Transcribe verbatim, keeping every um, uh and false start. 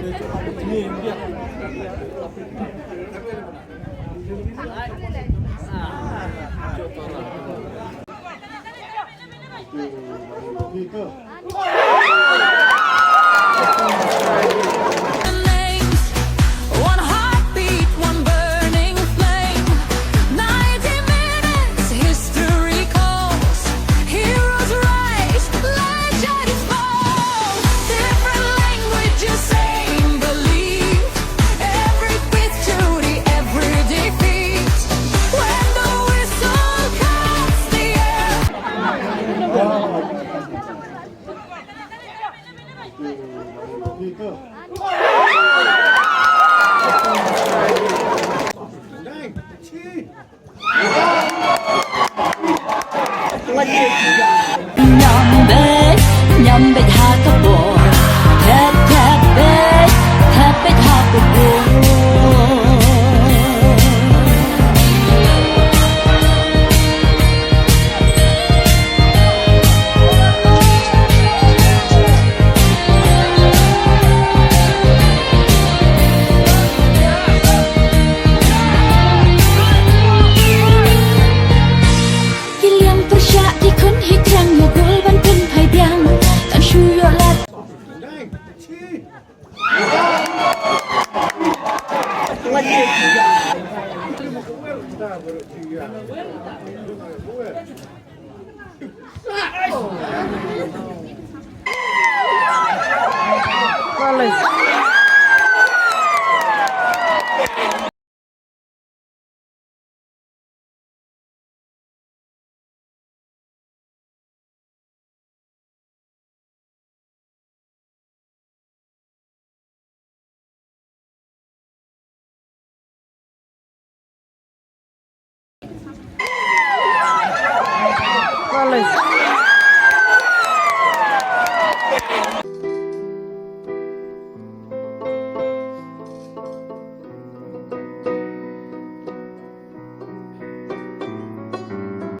Names, one heartbeat, one burning flame. Ninety minutes, history calls. Heroes rise, legends fall. Different languages, same belief. Every victory, every defeat. When the whistle cuts the air. Nyam beit, nyam beit ha ka bor. Thep thep beit, thep beit ha ka bor. Ki liang pyrshah ki khun hi, tang ïa gol ban pynphai biang. Tang shu ïoh lad.